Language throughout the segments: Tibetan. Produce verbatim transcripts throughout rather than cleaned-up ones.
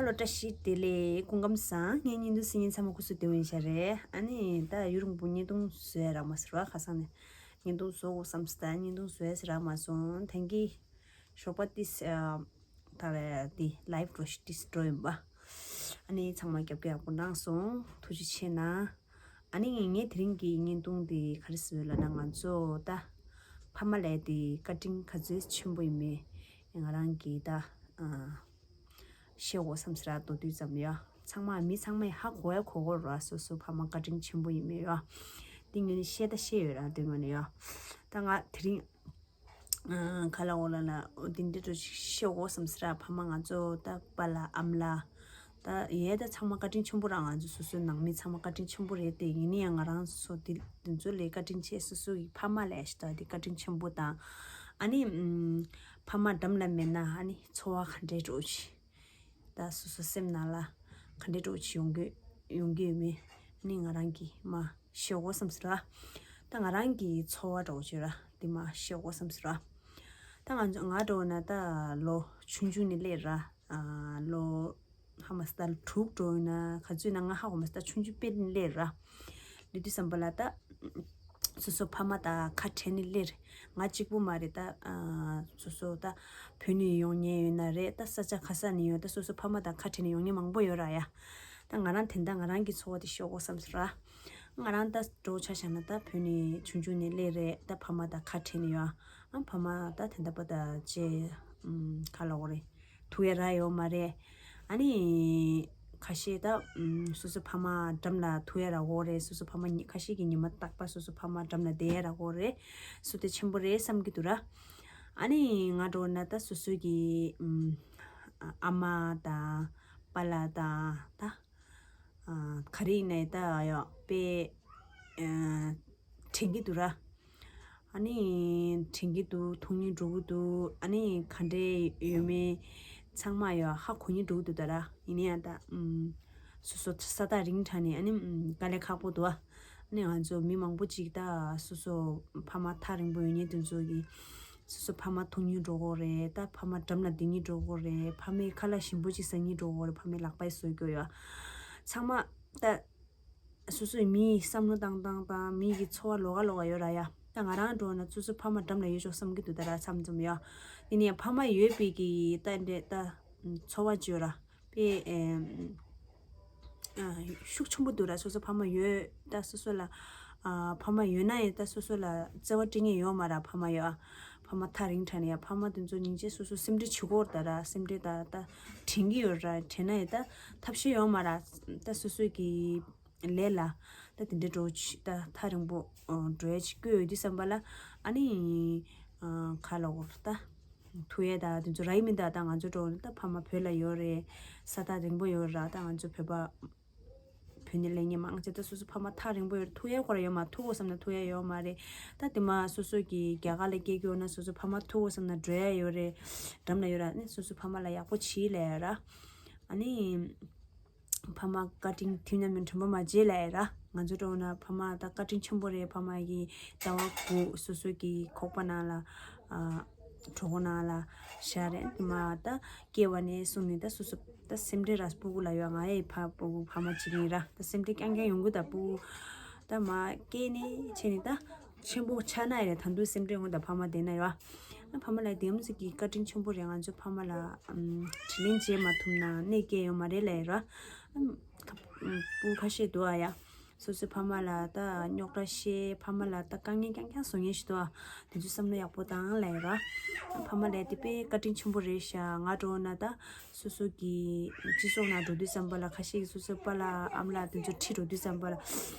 ལོ་བཀྲ་ཤིས་བདེ་ལེགས། སྐུ་ཁམས་བཟང་། ངའི་བརྙན་ཐུང་གཟིགས་མཁན་ཚང་མ་སྐུ་གཟུགས་བདེ་པོ་ཡིན་ཤག་རེད། ཨ་ནི་ད་ཡུན་རིང་པོ་བརྙན་ཐུང་བཟོ་ཡ་རག་མ་སོང་ར། ཁ་སང་ནས་བརྙན་ཐུང་བཟོ་དགོས་བསམ་སོང་། ད་བརྙན་ཐུང་བཟོ་ཡ་རག་མ་སོང་། དེང་གི་ཞོགས་པ་ཏིས་ད་རེད་འདི་ལའིབ་འགྲོ་ཤི་ཏིས་འགྲོ་ཡིན་པ། ཨ་ནི་ཚང་མ་རྒྱབ་སྐྱོར་ཡག་པོ་གནང་སོང་། ཐུགས་རྗེ་ཆེ་གནང་། ཨ་ནི་ངས་དེ་རིང་གི་བརྙན་ཐུང་འདི་ག་རེ་ཟེར་ལབ་ན། ང་ཚོ་ད་ཕ་མ་ལབ་ཡ་འདི་བཀའ་དྲིན་ག་ཚོད་ཆེན་པོ་ཡིན་མིན་ང་རང་གིས་ད་ཨ་ཤེས་དགོས་བསམ་སོང་ར། མདོར་བསྡུས་ཙམ་ཡ། ཚང་མ་མི་ཚང་མས་ཧ་གོ་ཡ་གོ་གོ་ར། སོ་སོ་ཕ་མ་བཀའ་དྲིན་ཆེན་པོ་ཡིན་མིན་ཡ། འདི་ངས་ནི་ཤེས་ད་ཤེས་ཡོད་ར། དེ་ངོས་ནས་ཡ། ད་ང་དེ་རིང་ཨ་ག་ལབ་དགོས་ལབ་ན། འོ་དེ་འདྲ་འདྲ་ཅིག་ཤེས་དགོས་བསམ་སོང་ར། ཕ་མ་ང་ཚོ་ད་པཱ་ལགས་ཨ་མ་ལགས་ད་ཡས་ད་ཚང་མ་བཀའ་དྲིན་ཆེན་པོ་ར། ང་ཚོ་སོ་སོའི་ནང་མི་ཚང་མ་བཀའ་དྲིན་ཆེན་པོ་རེད་དེ། ཡིན་ན་ཡང་ང་རང་ཚོ་དེ་དེ་ཚོ་ལས་བཀའ་དྲིན་ཆེ། སོ་སོ་གི་ཕ་མ་ལབ་ཡ་ཞིག་ད་དེ་བཀའ་དྲིན་ཆེན་པོ་དང་། ཨ་ནི་ཨམ་ཕ་མ་འགྲམ་ལ་མེད་ན་ཨ་ནི་འཚོ་བ་ག་འདྲའི་འགྲོ་ཅི། ད་སོ་སོ་སེམས་ནང་ལ་ག་འདྲའི་འགྲོ་ཅི་ཡོང་གི་ཡོང་གི་ཡོད་མེད་ཨ་ནི་ང་རང་གིས་མ་ཤེས་དགོས་བསམ་སོང་ར། ད་ང་རང་གི་འཚོ་བ་འདྲ་བོ་ཅིག་ར། འདི་མ་ཤེས་དགོས་བསམ་སོང་ར། ད་ང་ང་འདྲ་བོ་ན་ད་ལོ་ཆུང་ཆུང་ནས་སླེབས་ར། ཨ་ལོ་ཧ་མ་སི་ད་ལོ་དྲུག་འདྲ་བོ་ཡིན་ན། ག་ཚོད་ན་ང་ཧ་གོ་མ་སི་ད། ཆུང་ཆུང་དཔེ་ནས་སླེབས་ར། སླེབས་དུས་ཙམ་པ་ལ་ད་སོ་སོ་ཕ་མ་དང་ཁ་བྲལ་ནས་སླེབས་རེད། ང་གཅིག་པུ་མ་རེད་ད། ཨ་སོ་སོ་ད་བོད་ནས་ཡོང་མཁན་ཡོད་ན་རེད། ད་ས་ཆ་ག་ས་ནས་ཡོང་། ད་སོ་སོ་ཕ་མ་དང་ཁ་བྲལ་ནས་ཡོང་མཁན་མང་པོ་ཡོད་ར་ཡ། ད་ང་རང་དེ་འདྲ་ང་རང་གི་འཚོ་བ་དེ་ཤོད་དགོས་བསམ་སོང་ར། ང་རང་ད་འདྲ་བོ་ཆ་བཞག་ན་ད་བོད་ནས་ཆུང་ཆུང་ནས་སླེབས་རེད། ད་ཕ་མ་དང་ཁ་བྲལ་ནས་ཡོང་། ཨ་ཕ་མ་ད་དེ་འདྲ་པ་ད་ཅེ་ཨམ་ག་ལབ་དགོས་རེད། ཐུག་ཡ་རག་ཡོད་མ་རེད། ཨ་ནི་ཁ་ཤས་ད་ཨམ་སོ་སོ་ཕ་མ་འགྲམ་ལ་ཐུག་ཡ་རག་གོ་རེད། སོ་སོ་ཕ་མ་ཉི་ཁ་ཤས་ཀྱིས་ཉི་མ་རྟག་པར་སོ་སོ་ཕ་མ་འགྲམ་ལ་བསྡད་ཡ་རག་གོ་རེད། སུ་དེ་ཆེན་པོ་རེད་བསམ་གྱི་འདུག་ར། ཨ་ནི་ང་འདྲ་བོ་ན་ད་སོ་སོ་གི་ཨམ་ཨ་མ་དང་པཱ་ལགས་དང་ད་ཨ་ག་རེ་ཡིན་ནའི་ད་ཡོད་པས་ཨ་དྲན་གྱི་འདུག་ར། ཨ་ནི་དྲན་གྱི་འདུག་མཐོང་སྙིང་འདོད་ཀྱི་འདུག་ཨ་ནི་ག་འདྲས་ཡོད་མེད་ཚང་མ་ཡོད་ཧ་གོ་སྙིང་འདོད་ཀྱི་འདུག་ད་ར། ཡིན་ན་ཡང་ད་ཨམ་སོ་སོ་ས་ཐག་རིང་དྲགས་ནས་ཨ་ནི་ཨམ་དཀའ་ལས་ཁག་པོ་འདུག་ཨ་ནི་ང་ཚོ་མི་མང་པོ་ཅིག་ད་སོ་སོ་ཕ་མ་ཐག་རིང་པོ་ཡོད་མཁན་དེ་ཚོ་གི་སོ་སོ་ཕ་མ་མཐོང་སྙིང་འདོད་ཀྱི་ཡོད་རེད། ད་ཕ་མ་འགྲམ་ལ་བསྡད་སྙིང་འདོད་ཀྱི་ཡོད་རེད། ཕ་མའི་ཁ་ལག་ཞིམ་པོ་ཅིག་ཟ་སྙིང་འདོད་ཀྱི་ཡོད་རེད། ཕ་མའི་ལག་པའི་བཟོ་རྒྱུ་ཡོད། ཚང་མ་ད་སོ་སོའི་མིའི་བསམ་བློ་བཏང་སྟངས་དང་མི་གི་འཚོ་བ་ལོགས་ཀ་ལོགས་ཀ་ཡོད་ར་ཡ། ད་ང་རང་འདྲ་བོ་ན་སོ་སོ་ཕ་མ་འགྲམ་ལ་ཡོད་ཆོག་བསམ་གྱི་འདུག་ད་ར། མཚམས་མཚམས་ཡ། དེ་ནས་ཕ་མ་ཡོད་པའི་གི་ད་འདྲས་ད་འཚོ་བ་བཅོས་ར་པས་ཨེ་ཨ་ཤུགས་ཆེན་པོ་འདུག་ར། སོ་སོ་ཕ་མ་ཡོད་ད་སོ་སོ་ལ་ཨ་ཕ་མ་ཡོད་ན་ཡང་ད་སོ་སོ་ལ་བརྩེ་བ་སྤྲད་མཁན་ཡོད་མ་ར། ཕ་མ་ཡོད་ཨ། ཕ་མ་ཐག་རིང་དྲགས་ནས་ཡ། ཕ་མ་དེ་ཚོ་སྙིང་རྗེ་སོ་སོ་སེམས་ཁྲལ་བྱེད་ཀྱི་ཡོད་རེད་ད་ར། སེམས་ཁྲལ་ད་ད་དྲན་གྱི་ཡོད་ར། དྲན་ན་ཡང་ད་ཐབས་ཤེས་ཡོད་མ་ར། ད་སོ་སོ་གི་ལས་ལ་ད་དེ་འདྲ་འགྲོ་ཅི་ད་ཐག་རིང་པོ་འགྲོ་ཡ་ཅིག་དགོས་ཡོད་དུས་ཙམ་པ་ལ་ཨ་ནི་ག་ལབ་དགོས་རེད། ད་ཐུག་ཡ་ད་དེ་ཚོ་རག་གི་མི་འདུག་ད་ང་ཚོ་འགྲོ་ད་ཕ་མ་བོད་ལ་ཡོད་རེད། ས་ཐག་རིང་པོ་ཡོད་ར། ད་ང་ཚོ་བོད་པ་བོད་ནས་སླེབས་མཁན་མང་ཆེ་ད་སོ་སོ་ཕ་མ་ཐག་རིང་པོ་ཡོད་ར། ཐུག་ཡ་ཁོ་ར་ཡོད་མ། ཐུག་དགོས་བསམ་ན་ཐུག་ཡ་ཡོད་མ་རེད། ད་དེ་མ་སོ་སོ་གི་རྒྱ་གར་ལ་སྐྱེས་ཀྱི་ཡོད་ན་སོ་སོ་ཕ་མ་ཐུག་དགོས་བསམ་ན་འགྲོ་ཡ་ཡོད་རེད། འགྲམ་ལ་ཡོད་ར། ཨ་ནི་སོ་སོ་ཕ་མ་ལ་ཡག་པོ་བྱེད་ལབ་ཡ་ར། ཨ་ནི་ཕ་མ་བཀའ་དྲིན་དུས་ནམ་ཡང་དྲན་པ་མ་བརྗེད་ལབ་ཡ་ར། ང་ཚོ་འགྲོ་ན་ཕ་མ་ད་བཀའ་དྲིན་ཆེན་པོ་རེད། ཕ་མ་གི་ཟླ་བ་དགུ་སོ་སོ་གི་ཁོག་པ་ནང་ལ་ཨ་གྲོད་ཁོག་ནང་ལ་བཞག་རེད། དེ་མ་ད་སྐྱེ་བ་ནས་བཟུང་ནས་ད་སོ་སོ་ད་སེམས་ཁྲལ་ར། སྤུ་གུ་ལ་ཡོད། ང་ཡི་ཕ་སྤུ་གུ་ཕ་མ་གཅིག་ཡིན་ར། ད་སེམས་ཁྲལ་རྐྱང་རྐྱང་ཡོང་གི་ད། སྤུ་གུ་ད་མ་སྐྱེས་ནས་བྱས་ནས་ད་ཆེན་པོ་ཆགས་ན་ཡང་ད་དུང་སེམས་ཁྲལ་ཡོང་གི་ད། ཕ་མ་བསྡད་ན་ཡོད། ཨ་ཕ་མ་ལ་དེ་མོ་ཟིག་གི་བཀའ་དྲིན་ཆེན་པོ་རེད། ང་ཚོ་ཕ་མ་ལ་ཨམ་དྲིན་ལན་འཇལ་མ་ཐུབ་ན་གནས་སྐྱེལ་ཡོད་མ་རེད་ལབ་ཡ་ར། ཨམ་ཁ་ཨམ་སྤུ་གུ་ཁ་ཤས་འདུག་ཨ་ཡ། སོ་སོའི་ཕ་མ་ལ་ད་རྙོག་དྲ་བཤད། ཕ་མ་ལ་ད་དཀའ་ངལ་རྐྱང་རྐྱང་བཟོ་མཁན་ཞིག་འདུག་ཨ། དེ་ཚོ་བསམ་བློ་ཡག་པོ་བཏང་ལབ་ཡ་ར། ཕ་མ་ལ་དེ་དཔེ་བཀའ་དྲིན་ཆེན་པོ་རེད་ཤག། ང་འདྲ་བོ་ན་ད་སོ་སོ་གི་སྤྱི་ཚོགས་ནང་འགྲོ་དུས་ཙམ་པ་ལ་ཁ་ཤས་ཀྱིས་སོ་སོའི་པཱ་ལགས་ཨ་མ་ལགས་དེ་ཚོ་ཁྲིད་འགྲོ་དུས་ཙམ་པ་ལ་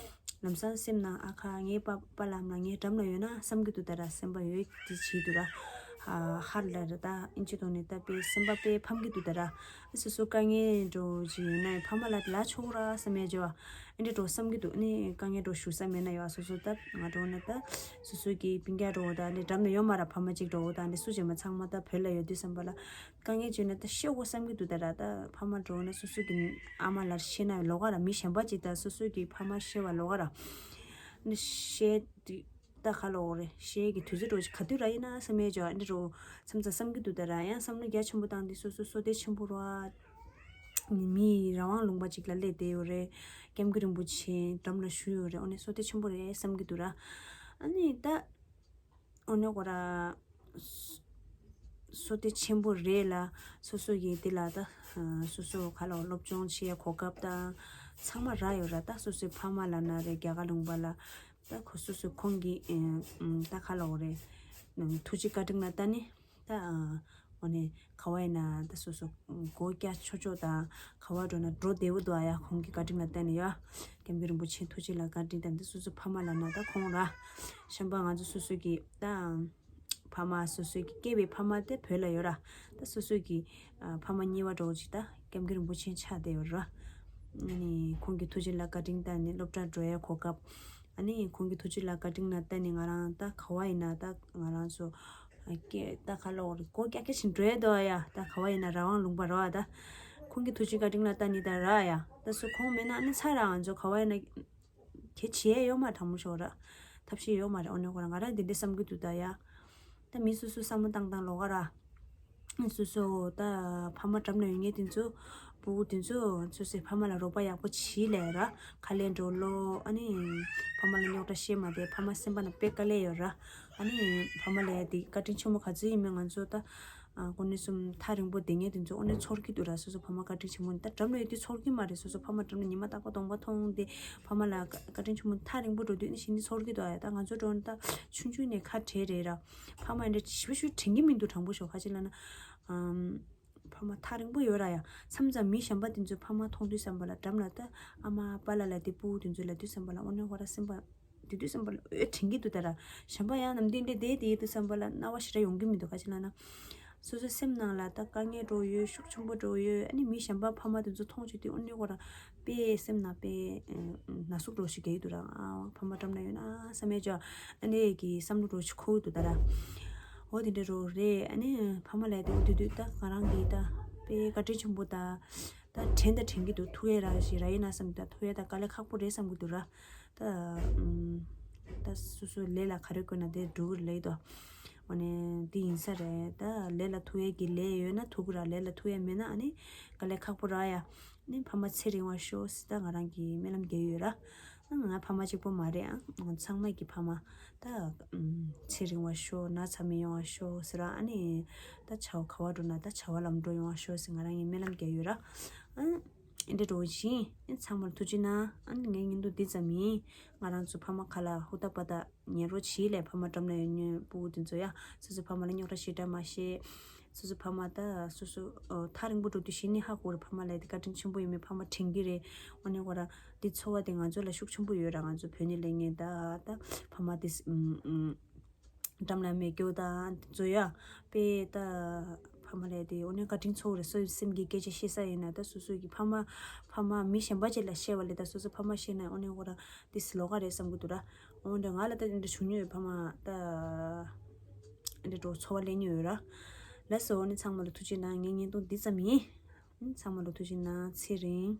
ལམ་སང་སེམས་ནང་ཨ་ཁ་ངའི་པཱ་པཱ་ལགས་ཨ་མ་ལགས་ངའི་འགྲམ་ལ་ཡོད་ན་བསམ་གྱི་འདུག་ད་ར། སེམས་པ་ཡོད་དེ་བྱེད་འདུག་ར། ཧ་ཧར་ལ་ར་ད་ཨིན་ཇི་ཐོག་ནས་ད་དཔེ་སེམས་པ་དཔེ་ཕམ་གྱི་འདུག་ད་ར། སོ་སོ་དཀའ་ངལ་འདྲ་བོ་ཅིག་ཡོད་ན་ཕ་མ་ལ་ལབ་ཆོག་ར་བསམ་ཡ་ཅིག་ཡོད་ཨ། ཨེ་འདྲ་འདྲ་བོ་བསམ་གྱི་འདུག་ཨ་ནི་དཀའ་ངལ་འདྲ་བོ་ཞུ་ས་མེད་ན་ཡོད་ཨ། སོ་སོ་ད་ང་འདྲ་བོ་ན་ད་སོ་སོ་གི་སྤུན་ཀྱག་འདྲ་བོ་ད་ཨ་ནི་འགྲམ་ལ་ཡོད་མ་ར། ཕ་མ་གཅིག་འདྲ་བོ་ད་ཨ་ནི་སུ་བྱས་མ་ཚང་མ་ད་བོད་ལ་ཡོད་དུས་ཙམ་པ་ལ་དཀའ་ངལ་ཅིག་ཡོད་ན་ད་བཤད་དགོས་བསམ་གྱི་འདུག་ད་ར། ད་ཕ་མ་འདྲ་བོ་ན་སོ་སོ་གི་ཨ་མ་ལ་བཤད་ན་ལོགས་ཀ་ར། མི་གཞན་པ་ཅིག་ད་སོ་སོ་གི་ཕ་མ་བཤད་པ་ལོགས་ཀ་ར། ཨ་ནི་བཤད་དུས་ད་ག་ལབ་དགོས་རེད། བཤད་ཀྱི་དུས་ཚོད་འདྲ་བོ་ཅིག་ག་དུས་རག་ཡིན་ན་བསམ་ཡ་ཅིག་ཡོད་ཨ། འདི་འདྲ་བོ་མཚམས་མཚམས་བསམ་གྱི་འདུག་ད་ར། ཡང་བསམ་བློ་རྒྱ་ཆེན་པོ་བཏང་དུས་སོ་སོ་བསོད་བདེ་ཆེན་པོ་རེད་བ། མི་རང་དབང་ལུང་པ་ཅིག་ལ་སླེབས་བསྡད་ཡོད་རེད། སྐྱབས་མགོན་རིན་པོ་ཆེ་འགྲམ་ལ་བཞུགས་ཡོད་རེད། ཨོ་ནི་བསོད་བདེ་ཆེན་པོ་རེད་བསམ་གྱི་འདུག་ར། ཨ་ནི་ད་ཨོ་ནི་ཁོ་ར་བསོད་བདེ་ཆེན་པོ་རེད་ལ། སོ་སོ་གི་དེ་ལ་ད་སོ་སོ་ག་ལ་སློབ་སྦྱོང་བྱེད་ཡ་གོ་སྐབས་དང་ཚང་མ་རག་ཡོད་ར། ད་སོ་སོའི་ཕ་མ་ལབ་ན་རེད། རྒྱ་གར་ལུང་པ་ལ་ད་ཁོ་སོ་སོའི་ཁོང་གི་ད་ག་ལ་འོ་རེད། ཐུགས་རྗེ་བཀའ་དྲིན་ལ་ལྟ་ནི། ད་ཨ་འོ་ནི་ག་བ་ཡིན་ན་ད་སོ་སོ་སྒོ་རྒྱག་ཆོག་ཆོག་དང་ག་བ་འགྲོ་ན་འགྲོ་བདེ་བོ་འདུག་ཨ་ཡ། ཁོང་གི་བཀའ་དྲིན་ལ་བརྟེན་ནས་ཡ། སྐྱབས་མགོན་རིན་པོ་ཆེ་ཐུགས་རྗེ་ལ་བཀའ་དྲིན་དང་འདི་སོ་སོ་ཕ་མ་ལ་ན་ད་ཁོང་ར། གཞན་པ་ང་ཚོ་སོ་སོ་གི་ད་ཕ་མ་སོ་སོ་གི་སྐྱེས་པའི་ཕ་མ་དེ་བོད་ལ་ཡོད་ར། ད་སོ་སོ་གི་ཨ་ཕ་མ་གཉིས་པ་འདྲ་བོ་ཅིག་ད་སྐྱབས་མགོན་རིན་པོ་ཆེ་ཆགས་བསྡད་ཡོད་ར། ཨ་ནི་ཁོང་གི་ཐུགས་རྗེ་ལ་བཀའ་དྲིན་དང་ནི་སློབ་གྲྭ་འགྲོ་ཡ་གོ་སྐབས། ཨ་ནི་ཁོང་གི་ཐུགས་རྗེ་ལ་བཀའ་དྲིན་ལ་བརྟེན་ནས་ང་རང་ད་ག་བ་ཡིན་ན་ད་ང་རང་ཚོ་ཨ་སྐད་ད་ག་ལོག་རེད། སྒོ་རྒྱག་རྒྱག་བཞིན་འགྲོ་ཡ་འདུག་ཨ་ཡ། ད་ག་བ་ཡིན་ན་རང་དབང་ལུང་པ་རེད་བ། ད་ཁོང་གི་ཐུགས་རྗེ་བཀའ་དྲིན་ལ་བརྟེན་ནས་ད་ར་ཡ། ད་སུ་ཁོང་མེད་ན་ཨ་ནི་ཚ་ར་ང་ཚོ་ག་བ་ཡིན་ན་གལ་ཆེ་ཡ་ཡོད་མ་དྲང་མོ་ཤོག་ར། ཐབས་ཤེས་ཡོད་མ་རེད། ཨོ་ནི་ཁོ་ར་ང་རང་འདི་འདྲ་བསམ་གི་འདུག་ད་ཡ། ད་མི་སོ་སོ་བསམ་བློ་བཏང་བཏང་ལོག་ག་ར། སོ་སོ་ད་ཕ་མ་འགྲམ་ན་ཡོད་མཁན་དེ་ཚོ་སྤུ་གུ་དེ་ཚོ་སོ་སོའི་ཕ་མ་ལ་རོགས་པ་ཡག་པོ་བྱིས་ལས་ར། ཁ་ལས་འགྲོ་ལོ། ཨ་ནི་ཕ་མ་ལ་རྙོག་དྲ་བཤད་མ་བསྡད། ཕ་མ་སེམས་པ་ན་དཔེ་དཀའ་ལས་ཡོད་ར། ཨ་ནི་ཕ་མ་ལ་ཡ་དེ་བཀའ་དྲིན་ཆེན་མོ་ག་ཚོད་ཡིན་མིན་ང་ཚོ་ད་ཨ་དངོས་གནས་སུ་ཐག་རིང་པོ་བསྡད་མཁན་དེ་ཚོ་དངོས་གནས་ཚོར་གྱི་འདུག་ར། སོ་སོ་ཕ་མ་བཀའ་དྲིན་ཆེན་མོ་ད་འགྲམ་ན་ཡོད་དུས་ཚོར་གྱི་མ་རེད། སོ་སོ་ཕ་མ་འགྲམ་ན་ཉི་མ་རྟག་པ་གདོང་པ་མཐོང་སྟེ་ཕ་མ་ལ་བཀའ་དྲིན་ཆེན་མོ་ཐག་རིང་པོ་འགྲོ་དུས་ནི་ཞི་ནི་ཚོར་གྱི་འདུག་ཨ་ཡ། ད་ང་ཚོ་འགྲོ་ན་ད་ཆུང་ཆུང་ནས་ཁ་བྲལ་རེད་ར། ཕ་མ་འདྲ་ཞིབ་ཞིབ་དྲན་གྱི་མི་འདུག་དྲང་པོ་ཤོད་ཁ་ཅིག་ལ་ན། ཨམ། ཕ་མ་ཐག་རིང་པོ་ཡོད་ར་ཡ། མཚམས་མཚམས་མི་གཞན་པ་དེ་ཚོའི་ཕ་མ་མཐོང་དུས་ཙམ་པ་ལ་འགྲམ་ལ་ད་ཨ་མ་པཱ་ལགས་ལ་དེ་སྤུ་གུ་དེ་ཚོ་ལ་དུས་ཙམ་པ་ལ་ཨོ་ནེ་ཧོ་ར་སེམས་པ་དེ་དུས་ཙམ་པ་ལ་འོད་དྲན་གྱི་འདུག་ད་ར། གཞན་པ་ཡང་ནམ་དུས་འདྲ་བསྡད་དེ་དུས་ཙམ་པ་ལ་སྣང་བ་ཞེ་དྲག་ཡོང་གི་མི་འདུག་ཁ་ཅིག་ལ་ན། སོ་སོའི་སེམས་ནང་ལ་ད་དཀའ་ངལ་འདྲ་བོ་ཡོད། ཤུགས་ཆེན་པོ་འདྲ་བོ་ཡོད། ཨ་ནི་མི་གཞན་པ་ཕ་མ་དེ་ཚོ་མཐོང་བྱས་དུས་ཨོ་ནེ་ཧོ་ར་དཔེ་སེམས་ནང་དཔེ་ན་ཟུག་འདྲ་བོ་ཞིག་རྒྱག་གི་འདུག་ར། ཨ་ཕ་མ་འགྲམ་ན་ཡོད་ན་བསམ་ཡས་ཅོ། ཨ་ནེ་གི་བསམ་བློ་འདྲ་བོ་ཞིག་འཁོར་གི་འདུག་ད་ར། འོ་དེ་འདྲ་རོ་རེད། ཨ་ནི་ཕ་མ་ལ་དེ་འོ་དེ་དུས་ད་ང་རང་གི་ད་དཔེ་བཀའ་དྲིན་ཆེན་པོ་ད་ད་དྲན་ད་དྲན་གྱི་འདུག་ཐུག་ཡས་ར་ཞིག་ར་ཡིན་ན་བསམ་གྱི་ད་ཐུག་ཡས་ད་དཀའ་ལས་ཁག་པོ་རེད་བསམ་གྱི་འདུག་ར། ད་ཨམ། ད་སོ་སོའི་ལས་ལ་ག་རེ་དགོས་ན་དེ་འགྲུབ་གི་རེད་ལེ་དོ། འོ་ནི་དེ་ཡིན་ས་རེད། ད་ལས་ལ་ཐུག་ཡས་ཀྱི་ལས་ཡོད་ན་ཐུག་གི་ར། ལས་ལ་ཐུག་ཡས་མེད་ན་ཨ་ནི་དཀའ་ལས་ཁག་པོ་ར་ཡ། ནི་ཕ་མ་ཚེ་རིང་བ་ཤོག་ཟེར་ད་ང་རང་གི་སྨོན་ལམ་རྒྱག་ཡོད་ར། ང་ཕ་མ་གཅིག་པོ་མ་རེད་ཨ། ང་ཚང་མ་གི་ཕ་མ་ད་ཨམ། ཚེ་རིང་བ་ཤོག་ན་ཚ་མི་ཡོང་བ་ཤོག་ཟེར་ར། ཨ་ནི་ད་བྱ་བ་ག་བ་འགྲོ་ན་ད་བྱ་བ་ལམ་འགྲོ་ཡོང་བ་ཤོག་ཟེར་ང་རང་གི་སྨོན་ལམ་རྒྱག་ཡོད་ར། ཨ་འདི་འདྲ་བོ་ཞིག་ཡིན། ཚང་མར་ཐུགས་རྗེ་གནང་། ཨ་ནི་ངའི་བརྙན་ཐུང་འདི་ཙམ་ཡིན། ང་རང་ཚོ་ཕ་མ་ཁ་ལ་ཧུར་ཐག་པ་ད་ཉན་རོགས་བྱེད་ལས། ཕ་མ་འགྲམ་ན་ཡོད་མཁན་སྤུ་གུ་དེ་ཚོ་ཡ། སོ་སོ་ཕ་མ་ལ་རྙོག་དྲ་ཞེ་དྲག་མ་བཤད། སོ་སོ་ཕ་མ་ད་སོ་སོ་ཨོ་ཐག་རིང་པོ་འགྲོ་དུས་ཤེས་ནི་ཧ་གོ་རེད། ཕ་མ་ལ་དེ་བཀའ་དྲིན་ཆེན་པོ་ཡིན་མིན་ཕ་མ་དྲན་གྱི་རེད། འོ་ནི་ཁོ་ར་དེ་ཚོར་བ་དེ་ང་ཚོ་ལ་ཤུགས་ཆེན་པོ་ཡོད་ར། ང་ཚོ་བོད་ནས་སླེབས་མཁན་ད་ད་ཕ་མ་དེ་ཨུམ་ཨུམ། འགྲམ་ལ་མེད་རྒྱུ་དང་དེ་ཚོ་ཡ། དཔེ་ད་ཕ་མ་ལས་དེ་འོ་ནི་བཀའ་དྲིན་ཚོར་རེད། སོ་སོའི་སེམས་ཀྱི་སྐད་ཆ་བཤད་ས་ཡིན་ན་ད་སོ་སོ་གི་ཕ་མ་ཕ་མ་མི་གཞན་པ་ཅིག་ལ་བཤད་པ་ལས་ད་སོ་སོ་ཕ་མ་བཤད་ན་འོ་ནི་ཁོ་ར་དེ་ལོགས་ཀ་རེད་བསམ་གི་འདུག་ར། འོ་འདྲ་ང་ལ་ད་འདི་འདྲ་བྱུང་མྱོང་ཡོད། ཕ་མ་ད་འདི་འདྲ་ཚོར་བ་ལེན་མྱོང་ཡོད་ར། ལགས་སོ། འོ་ནི་ཚང་མ་ལ་ཐུགས་རྗེ་གནང་། ངའི་བརྙན་ཐུང་འདི་ཙམ་ཡིན། ཚང་མ་ལ་ཐུགས་རྗེ་གནང་། ཚེ་རིང་།